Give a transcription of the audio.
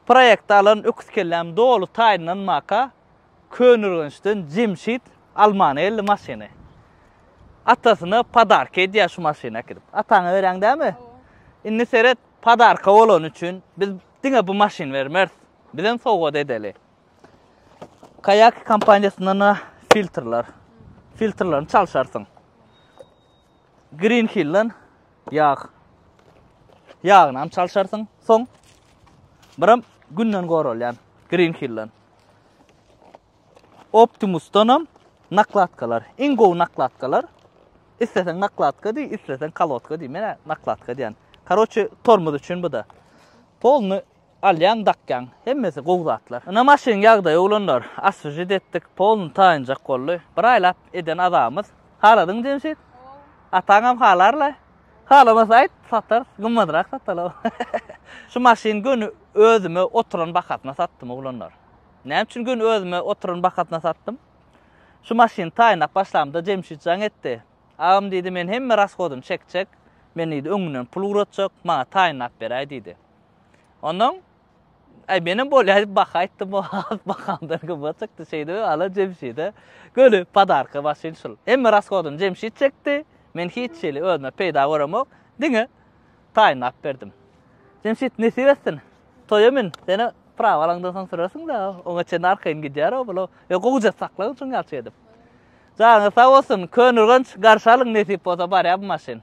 Proýekte alan öküz kelläm doly taýynlanmaka Köneürgençden Jemşit almana geldi maşyny. Atasyna podarka edýär şu maşyny äkidip. Ataňa berýäň dämi? Indi seret, podarka bolany üçin biz diňe bu maşyny bermeris. Bizem sowgat edeli. Kayak kompaniýasyndan filtrler. Filtrlerini çalşarsyň. Green Hill'den ýag. Ýagyny hem çalşarsyň. Soň biram günden goralýan Green Hill'den. Optimus'dan hem nakladkalar. Iň gowy nakladkalar. Isleseň nakladka diý, isleseň kolotka diý. Men nakladka diýen. Karoçe, tormoz üçin bu da. Polny alýaň, dakýaň. Hemmesi gowy zatlar. Ine maşynyň ýagdaýy oglanlar. Oswežit etdik, polny taýynjak boldy. Bir aýlap eden azabymyz. Haladyňmy Jemşit? Ataňam halarlaý. Halamasa aýt, satarys. Gymmadrak sataly. Şu maşyny göni özüme oturan bahasyna satdym oglanlar. Näme üçin göni özüme oturan bahasyna satdym? Şu maşyny taýynlap başlamda Jemşit jaň etdi. Agam diýdi, men hemme rashodyny çekjek. Men diýdi, öňünden pul ugratjak, maňa taýynlap beräý diýdi. Ondan Äý menem bolýa diýip baha aýtdym, o has bahamdan gymmat çykdy. Şeýdip ala Jemşide göni podarka maşyn şul. Hemme rashodyny Jemşit çekdi. Men hiç hili özüme peýda göremok. Diňe taýynlap berdim. Jemşit nesip etsin. Toýa min. Seni prawa alaňdan soň sürersiň-dä. Oňa çenli arkaýyn gidýär-ow bul. Ýa gowuja saklagyn şuň ýaly edip. Janyňyz sag bolsun. Köneürgenç garşy alyň nesip bolsa barýar bu maşyn.